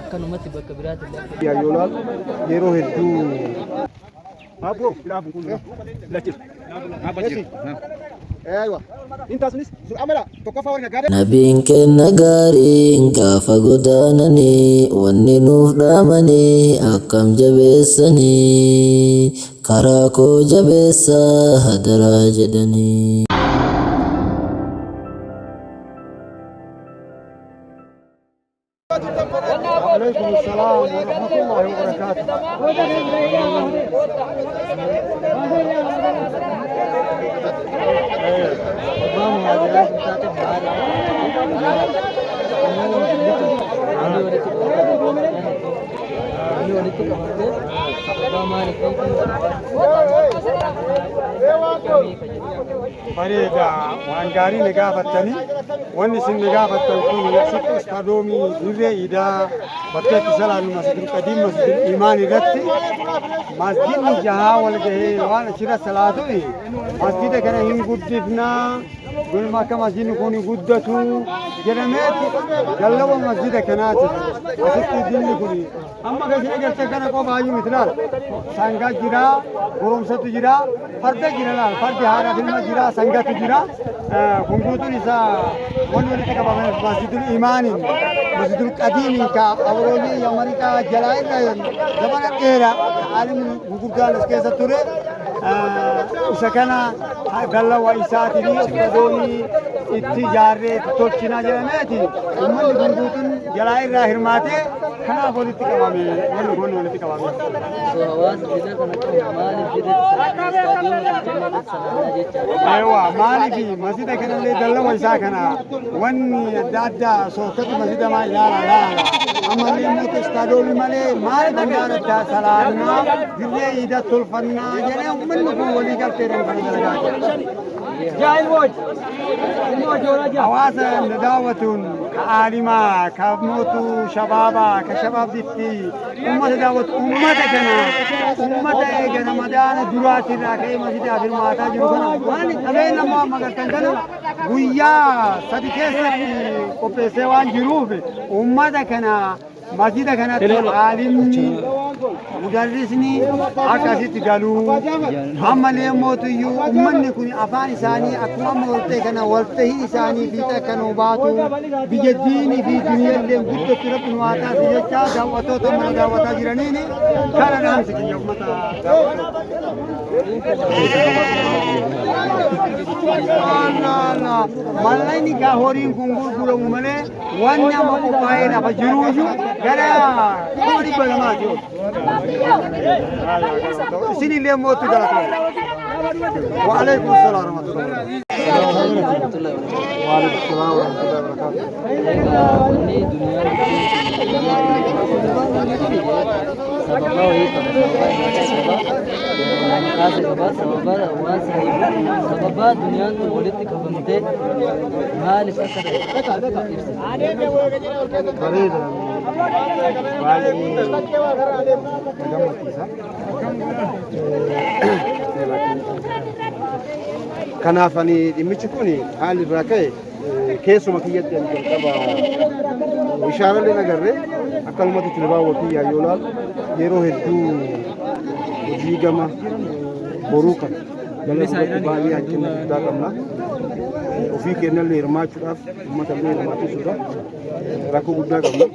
Akkanumatti bakka biraatti illee akka Yoo ilaalu yeroo hedduu Nabiin kenna gaariin gaafa godaananii wanni nuuf dhaamanii akkam jabeessanii karaa koo jabeessaa hadaraa jedhanii. وعليكم السلام ورحمة الله وبركاته. Abbaa muhaajiraa sun taate maali? Namni walitti qabatee sababa maaliif akkamii ka jedhu. Bareeda, waan gaarii ni gaafattanii. Wanni isin ni gaafattan kun asitti istaadiyoomii dirree iidaa bakka itti salaannu Masjidul Qadiim, Masjidul Imaan irratti masjidni jahaa wal gahee waan achirra salaatuuf masjida kana hin guddifnaa, gulma akka masjidni kun guddatu jedhameeti gallawa masjida kanaati. Asitti dinni kun amma kan isin agartan kana qofaayyuu miti. Laal, sangaa jira, goromsatu jira, farda jira. Laal, fardi haadhaaf ilma jira, sangatu jira. Kun guutuun isaa wanni walitti qabame Masjidul Imaaniin, Masjidul Qadiimiin ka awroolii Ameerikaa jalaa irra zamana dheeraa aalimni gurguddaan as keessa ture. Isa kana gallawa isaatii fi istaadiyoomii itti ijaarree itti tolchinaa jedhameeti uummanni kun guutuun jalaa irraa hirmaatee kanaaf walitti qabame, wanni kun walitti qabame. So hawaasa dila kana qabu maaliif dirreetti salaannaa, istaadiyoomii tolchanii irratti salaannaa jechaadha? Ewa, maaliif masjida kanallee dallawa isaa kana wanni adda addaa sookatu masjida maa ilaala laala. Ammallee immoo istaadiyoomii malee maaliif adda addaa salaannaa, dirree iida tolfannaa jedhee uummanni kun walii galteedhaan kan dalagaa jira. Hawaasa na daawwatuun ka aalimaa, ka mootu shabaabaa, ka shabaabditti ummata daawwatu, ummata kana, ummata eega Ramadaana duraatirraa ka'ee masjidaaf hirmaataa jiru kana, waan qabeenya ammoo amma gartan kana guyyaa 3 keessatti qopheessee waan jiruuf, ummata kana masjida kanatti aalimni, mudarrisni akkasitti galuu, ammallee mootuyyuu ummanni kun afaan isaanii akkuma amma walta'e kana waltahii isaanii fiixa akka nu baatu, biyya diinii fi duniyaallee guddatti Rabbi nu haa taasisu jecha daawwattoota mana daawwataa jiraniin kana dhaamsi kiyya ummata daawwattoota. Mallaqni gaa horiin kun gurguramu malee wanni amma qophaa'ee lafa jiruuyyuu gara 200,000ti ol. Isinillee mootu galatooma. وعليكم السلام ورحمة الله. Warahmatullahi wabarakatuh. وعليكم السلام ورحمة الله وبركاته. Egaa wanni duniyaan sababa wayii qaba, sababa kaase qaba, sababa waan saniif sababa duniyaan tun walitti qabamtee maaliif akka ta'e ibsa. Bareeda, baay'ee na gammachiisa. Kanaaf ani dhimmichi kun haalli irraa ka'e keessuma kiyyatti ani jalqaba ishaarallee agarree akkanumatti tilmaama kiyyaa yoo ilaalu yeroo hedduu hojii gama boruu kana dalaguudhaaf baay'ee hanqina guddaa qabna. Ofii keenyallee hirmaachuudhaaf, uummata illee hirmaachisuudhaaf rakkoo guddaa qabna.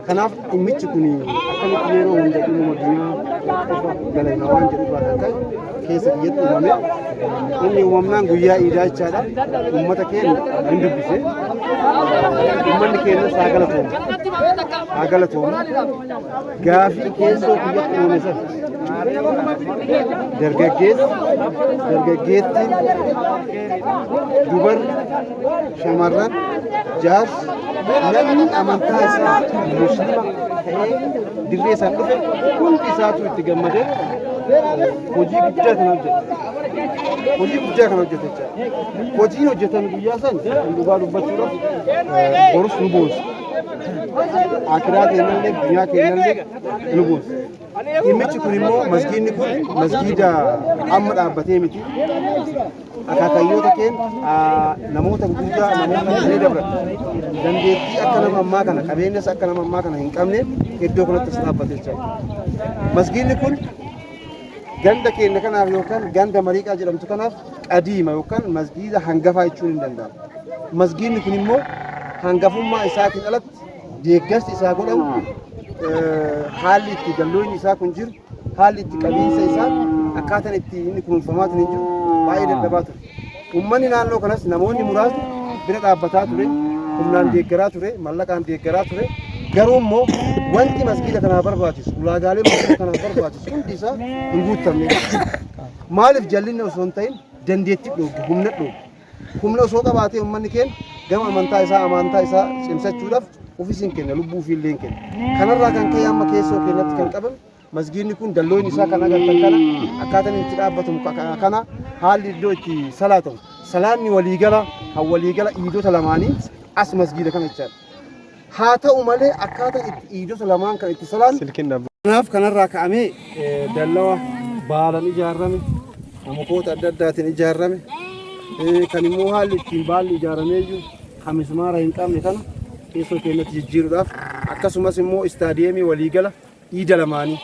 Kanaaf dhimmichi kun akkamitti yeroo hunda dhimma addunyaa qofa dalagna waan jedhu irraa kan ka'e keessa kiyyatti uumame. Inni uumamnaan guyyaa iidaa jechaadha. Uummata keenya hin dubbise. Uummanni keenyas haa galatoomu. Haa galatoomu. Gaafii keessoo kiyyatti uumame sana dargaggeessi, dargaggeettiin, dubarri, shamarran, jaarsi, namni amantaa isaa Muslima ta'ee dirree san dhufe hundi isaatu itti gammadee hojii guddaa kana hojjete. Hojii guddaa kana hojjete jechaadha. Hojiin hojjetan guyyaa san kan dhugaa dubbachuudhaaf borus nu boonsa. Akiraa keenyallee duniyaa keenyallee nu boonsa. Dhimmichi kun immoo masgiidni kun masgiida amma dhaabbatee miti. Akaakayyoota keenya namoota gurguddaa, namoota illee dabran dandeettii akka nama ammaa kana, qabeenyas akka nama ammaa kana hin qabne iddoo kanatti as dhaabbate jechaadha. Masgiidni kun ganda keenya kanaaf yookaan ganda Mariiqaa jedhamtu kanaaf qadiima yookaan masgiida hangafaa jechuun hin danda'amu. Masgiidni kun immoo hangafummaa isaatiin alatti deeggarsi isaa godhamu, haalli itti dalloonni isaa kun jiru, haalli itti qabiinsa isaa, akkaataan itti inni kunuunfamaatiin hin jiru baay'ee dadhabaa ture. Uummanni naannoo kanas namoonni muraasni bira dhaabbataa ture, humnaan deeggaraa ture, mallaqaan deeggaraa ture. Garuu immoo wanti masgiida kanaaf barbaachisu, ulaagaalee masgiida kanaaf barbaachisu hundi isaa hin guutamne. Maaliif? Jallinni osoo hin ta'in dandeettii dhoogge, humna dhoogge. Humna osoo qabaatee uummanni keenya gama amantaa isaa cimsachuudhaaf ofis hin kenna, lubbuu ofii illee hin kenna. Kanarraa kan ka'e amma keessoo keenyatti kan qabame masgiidni kun dalloon isaa kan agartan kana, akkaataan itti dhaabbatamu kana, haalli iddoo itti salaatamu, salaanni waliigala kan waliigala iidota lamaanii as masgiida kana jechaadha. Haa ta'u malee akkaataan itti iidota lamaan kan itti salaan kanaaf kanarraa ka'amee dallawa baalan ijaarame, mukoota adda addaatiin ijaarame, kan immoo haalli ittiin baalli ijaaramee jiru kan mismaara hin qabne kana keessoo keenyatti jijjiiruudhaaf, akkasumas immoo istaadiyeemii waliigala iida lamaanii,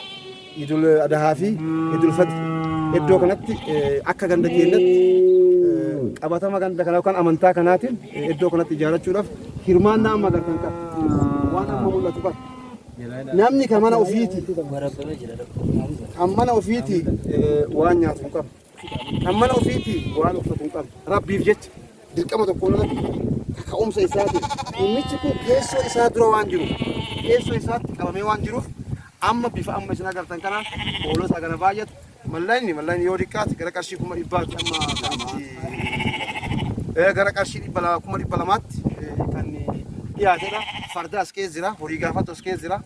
Idul Adahaa fi Idul Fitr, iddoo kanatti akka ganda keenyatti qabatama ganda kanaa yookaan amantaa kanaatiin iddoo kanatti ijaarrachuudhaaf hirmaannaa amma agartan qaba. Waan amma mul'atu qaba. Namni kan mana ofiiti kan mana ofiiti waan nyaatu hin qabu. Kan mana ofiiti waan uffatu hin qabu. Rabbiif jecha dirqama tokko irratti kaka'umsa isaatiin dhimmichi kun keessoo isaa dura waan jiruuf, keessoo isaatti qabamee waan jiruuf, amma bifa amma isin agartan kanaan hoolota kana baay'atu mallaqni yoo xiqqaate gara qarshii 100,000tti, amma kan itti gara qarshii 200, 200,000tti kan dhiyaatedha. Farda as keessa jira, horii gaafatu as keessa jira.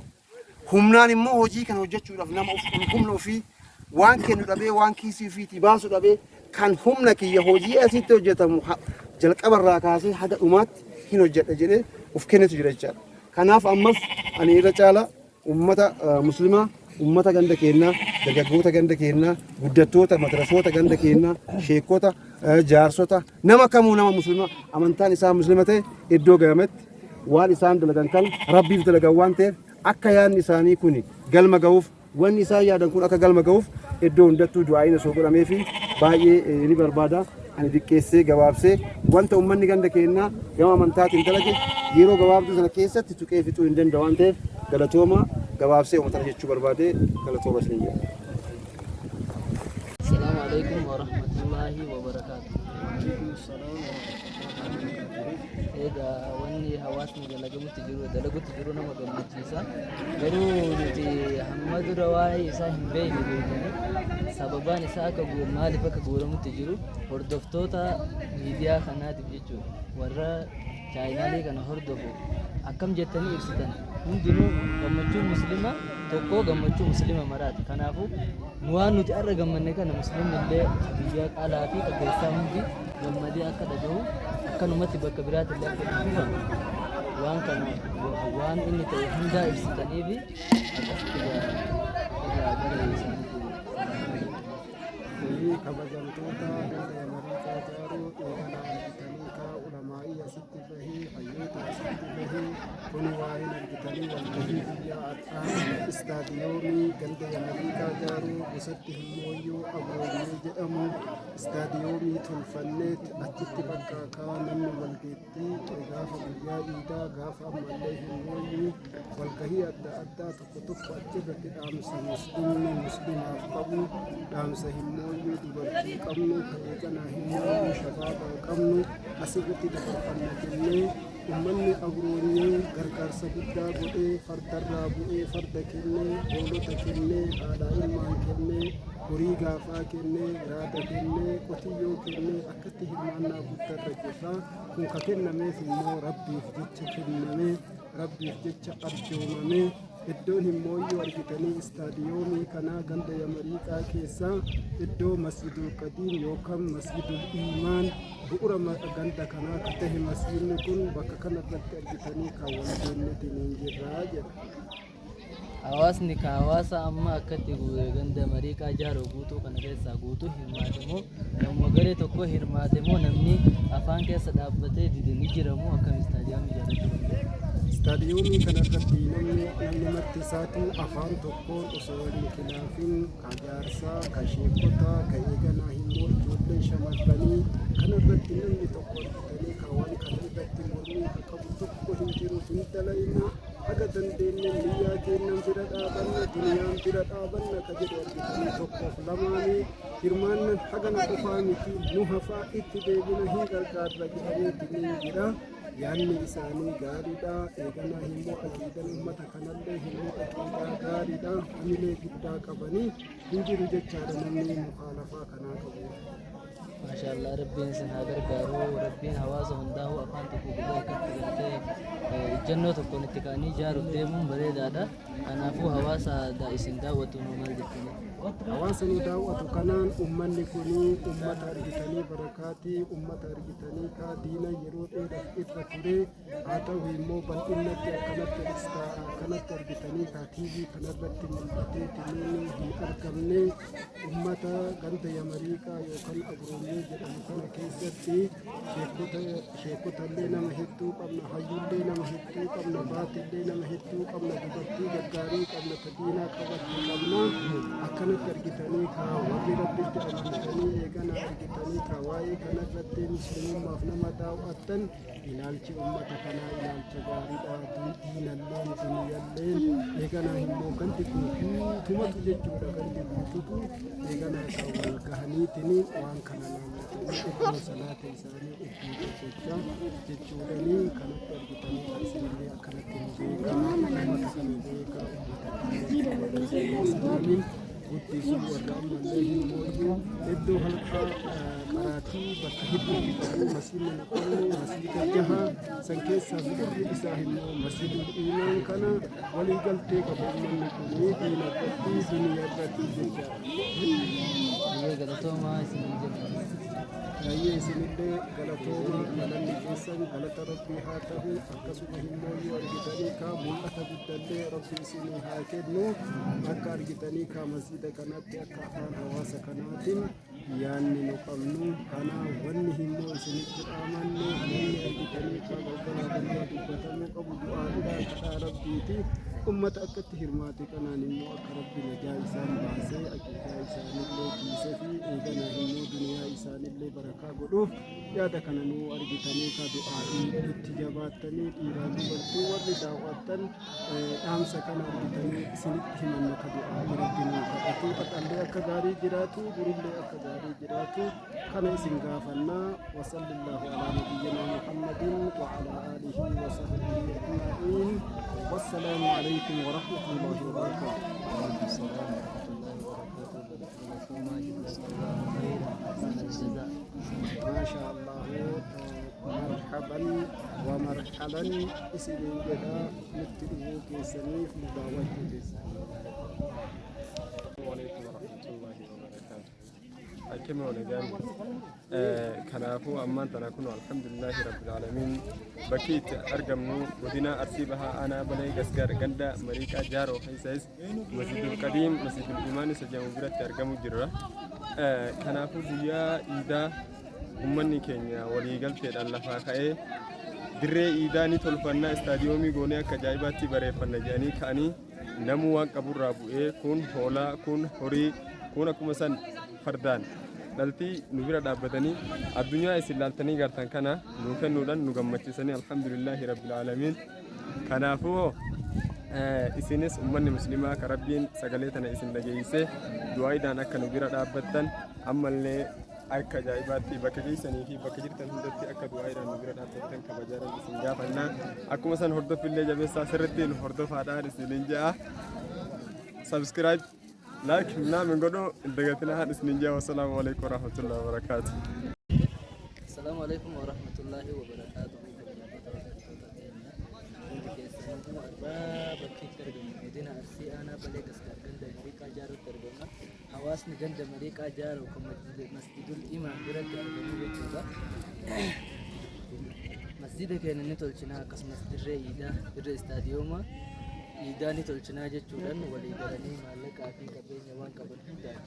Humnaan immoo hojii kana hojjechuudhaaf nama humna ofii waan kennu dhabee, waan kiisii ofiitii baasu dhabee, kan humna kiyya hojii asitti hojjetamu jalqabarraa kaasee haga dhumaatti hin hojjedha jedhee of kennetu jira jechaadha. Kanaaf ammas ani irra caala ummata muslimaa, ummata ganda keenyaa, dargaggoota ganda keenyaa, guddattoota madrasoota ganda keenyaa, sheekota, jaarsota, nama kamuu, nama muslima amantaan isaa muslima ta'e iddoo gahametti waan isaan dalagan kan Rabbiif dalagan waan ta'eef, akka yaadni isaanii kun galma ga'uuf, wanni isaan yaadan kun akka galma ga'uuf iddoo hundattuu du'aa'iin osoo godhamee fi baay'ee ni barbaada. Ani diqqeessee gabaabsee wanta uummanni ganda keenyaa gama amantaatiin dalage yeroo gabaabduu sana keessatti tuqee fixuu hin danda'u waan ta'eef, galatooma, gabaabsee uummata jechuu barbaade, galatooma isin jedha. Assalamu alaikum wa rahmatullahi wa barakatuh. Egaa wanni hawaasni dalagamutti jiru, dalagutti jiru nama gammachiisa. Garuu nuti hamma dura waa'ee isaa hin beekne beekanii sababaan isaa akka maaliif akka guuramutti jiru hordoftoota miidiyaa kanaatiif jechuudha. Warra chaayinaalee kana hordofu akkam jettanii ibsitan? Hundinuu gammachuun muslima tokko gammachuu muslima maraati. Kanaafuu nu waan nuti har'a gammanne kana muslimni illee biyya alaa fi keessaa hundi gammadee akka dhagahu, akkanumatti bakka biraatti illee akka itti fufan, waan kana waan inni ta'e hundaa ibsitaniifi akkasitti irraa gara isaaniitti. Kabajamtoota ganda Yamariiqaa Jaaruu, eegala argitanii kaa, ulamaa'ii asitti bahee, hayyoota asitti bahee, kun waa'een argitanii walgahii guyyaa har'aa istaadiyoomii ganda Yamariiqaa Jaaruu gosatti Himmooyyoo Abroonyee jedhamu istaadiyoomii tolfanneet achitti bakka kaa namni walgeettii gaafa guyyaa iidaa, gaafa ammallee himmooyyuu walgahii adda addaa tokko tokko achirratti dhaamsa muslimni muslimaaf qabu, dhaamsa himmooyyuu dubartii qabnu, ta'ee himmooyyuu shabaabaa qabnu asirratti dabarfanna jennee, ummanni Abroonyee gargaarsa guddaa godhee, fardarraa bu'ee farda kennee, hoolota kennee, haadha ilmaan kennee. Horii gaafaa kennee, raada kennee, qotiyyoo kennee akkatti hirmaannaa guddaarra jirra. Kun ka kennameef immoo Rabbiif jecha kennamee, Rabbiif jecha arjoomamee. Iddoon himmooyyuu argitanii istaadiyoomii kanaa ganda Yamariiqaa keessaa iddoo Masjidul Qadiim yookaan Masjidul Iimaan bu'ura ganda kanaa ka tahe masjidni kun bakka kanarratti argitanii kan wal geennetiin jirraa jedha. Hawaasni ka hawaasa amma akkatti ganda Mariiqaa Jaaroo guutuu kana keessaa guutuu hirmaate moo namuma garee tokko hirmaate moo namni afaan keessa dhaabbatee dide ni jira moo akkam istaadiyoomii ijaarrachuu danda'u? Istaadiyoomii kanarratti namni marti isaatu afaan tokkoon osoo waliin khilaafin ka jaarsaa, ka sheekotaa, ka eeganaa immoo ijoollee shamarranii kanarratti namni tokko argitanii ka waan kana irratti mormii ka qabu tokko hin jiru. Hin dalayna, haga dandeenye niyyaa keennan bira dhaabanna, duniyaan bira dhaabanna ka jedhu argitanii tokkoof lamaanii hirmaannan hagana qofaa miti, nu hafaa itti deebina hin gargaarra jedhameeti ni jira. Yaanni isaanii gaariidha. Eeganaa immoo aqiidan ummata kanallee immoo aqiidaa gaariidha. Hamilee guddaa qabanii hin jiru jechaadha namni mukaalafaa kanaa qabu. Maashaallah, Rabbiin isin haa gargaaru. Rabbiin hawaasa hundaa'uu afaan tokko godhee akkatti gartee ejjennoo tokkoon itti ka'anii ijaaruuf deemuun bareedaadha. Kanaafuu hawaasa isin daawwatu nuu maal jettanii? Hawaasa nu daawwatu kanaan ummanni kun ummata argitanii barakaatii, ummata argitanii kaa diina yeroo dheeraaf irra ture. Haa ta'u immoo bal'innatti akkanatti argitanii kaa TV kanarratti mul'atee tiniin hin argamne. Ummata ganda Yamariiqaa yookaan Abroomee jedhamu kana keessatti sheekotallee nama hedduu qabna, hayyullee nama hedduu qabna, baatillee nama hedduu qabna, dubartii gaggaarii qabna, ta diinaa qabatte qabna. Akkanatti argitanii kaa warri Rabbitti amantanii eegana argitanii kaa waa'ee kanarratti muslimummaaf nama daawwattan, ilaalchi ummata kanaa ilaalcha gaariidha. Diinalleen duniyalleen eeganaa immoo gandi kun guutumatu jechuudha, gandi guututu eeganaa kan wal gahaniitiin waan kana laallatanii iddoo salaata isaanii iddoo tokkochaa jechuudhanii kanatti argitanii isinillee akkanatti nu beekaa, ummata kana beekaa, ummata kana guddisuu warra ammallee hin mooyyuu iddoo halqaa qaraatii bakka hedduutti qabu. Masiina nu qabnu masiida jaha, san keessaa bu'urri isaa immoo Masjidul Iimaan kana. Waliigaltee qabu ummanni kun diina irratti, duniyaa irratti jechaadha. Biyyee galatoomaa isin jedha. Baay'ee isinillee galatooma, galanni keessan galata Rabbii haa ta'u. Akkasuma immoo yoo argitanii kaa mul'ata guddallee Rabbi isinii haa kennu. Akka argitanii kaa masjida kanatti akka afaan hawaasa kanaatiin yaanni nu qabnu kana. Wanni immoo isinitti dhaamannu, wanni argitanii kaa galgalaa ganama dubbatamuu qabu du'aadha, kadhaa Rabbiiti. Ummata akkatti hirmaate kanaan immoo akka Rabbi najaa isaan baasee aqiidaa isaanillee tiisee fi eeganaa immoo duniyaa isaanillee barakaa godhuuf yaada kana nuu argitanii ka du'aa'ii itti jabaattanii dhiiraa dubartii warri daawwattan dhaamsa kana argitanii isinitti himanna, ka du'aa'ii Rabbi nuu kadhatu, dhaqallee akka gaarii jiraatu, borullee akka gaarii jiraatu kana isin gaafannaa. Wasallillaahu alaa nabiyyinaa Muhammadin wa alaa aalihi wa sahbihi ajma'iin. Wassalaamu alaikum wa rahmatullahi wa barakaatuh. وعليكم السلام ورحمة الله وبركاته. Galatoomaa, جزاك الله خيرا أحسن الجزاء. ما شاء الله، مرحبا ومرحبا isiniin jedha nutti dhufuu keessaniif, nu daawwachuu keessaniif. عليكم ورحمة الله وبركاته. Akkami waliin? Kanaafuu ammaan tana kun الحمد لله رب العالمين bakki itti argamnu godina Arsii Bahaa, aanaa Balee Gasgaar, ganda Mariiqaa Jaaroo keessas Masjidul Qadiim, Masjidul Imaan isa jedhamu biratti argamu jirra. Kanaafuu guyyaa iidaa uummanni keenya waliigalteedhaan lafaa ka'ee dirree iidaa ni tolfannaa, istaadiyoomii goonee akka ajaa'ibaatti bareeffanna jedhanii ka'anii, namuu waan qaburraa bu'ee, kun hoolaa, kun horii, kun akkuma san fardaan dhaltii nu bira dhaabbatanii addunyaa isin laaltanii gartan kana nu kennuudhaan nu gammachiisanii, الحمد لله رب العالمين. Kanaafuu isinis ummanni muslimaa ka Rabbiin sagalee tana isin dhageessise du'aayiidhaan akka nu bira dhaabbattan, ammallee akka ajaa'ibaatti bakka geessanii fi bakka jirtan hundatti akka du'aayiidhaan nu bira dhaabbattan kabajaadhaan isin gaafannaa. Akkuma san hordoffillee jabeessaa, sirriitti nu hordofaadhaan isinin je'a. Subscribe. Like minaamin godhuu hin dagatinaa haan isinin jaa. Wassalaamu alaikum warahmatullahi wabarakaatu. Assalamu alaikum warahmatullahi wabarakatuh. Kabajamtoota hordoftoota keenya hundi keessanuu, har'aa bakki itti argamu godina Arsii, aanaa Balee Gasgaar, ganda Mariiqaa Jaarotti argamna. Hawaasni ganda Mariiqaa Jaaroo kan Masjidul Imaan biratti argamu jechuudha. Masjida keenya ni tolchinaa, akkasumas dirree iidaa, dirree istaadiyoomaa iidaa ni tolchinaa jechuudhaan walii galanii maallaqaa fi qabeenya waan qaban hundaan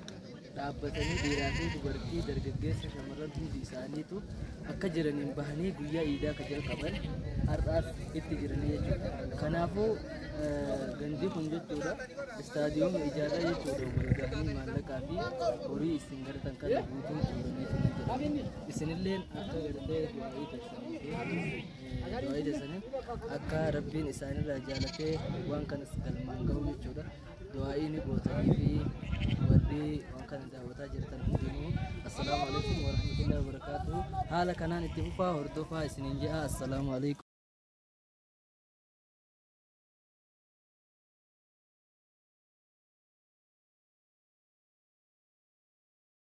dhaabbatanii, dhiiraa fi dubartii, dargaggeessa, shamarran hundi isaaniitu akka jiraniin bahanii guyyaa iidaa ka jalqaban har'aas itti jiranii jechuudha. Kanaafuu gandi kun jechuudha istaadiyooma ijaarraa jechuudha wal gahanii maallaqaa fi horii isin gartan kana guutuun guuranii jiran. Isinilleen akka gartee du'aa'ii teessanii fi du'aa'ii teessanii akka Rabbiin isaanirraa jaalatee waan kanas galmaan gahu jechuudha. Du'aa'ii ni gootanii fi warri waan kana daawwataa jirtan hundinuu, assalaamu alaikum warahmatullahi wabarakaatuh. Haala kanaan itti fufaa hordofaa isiniin jedha. Assalaamu alaikum.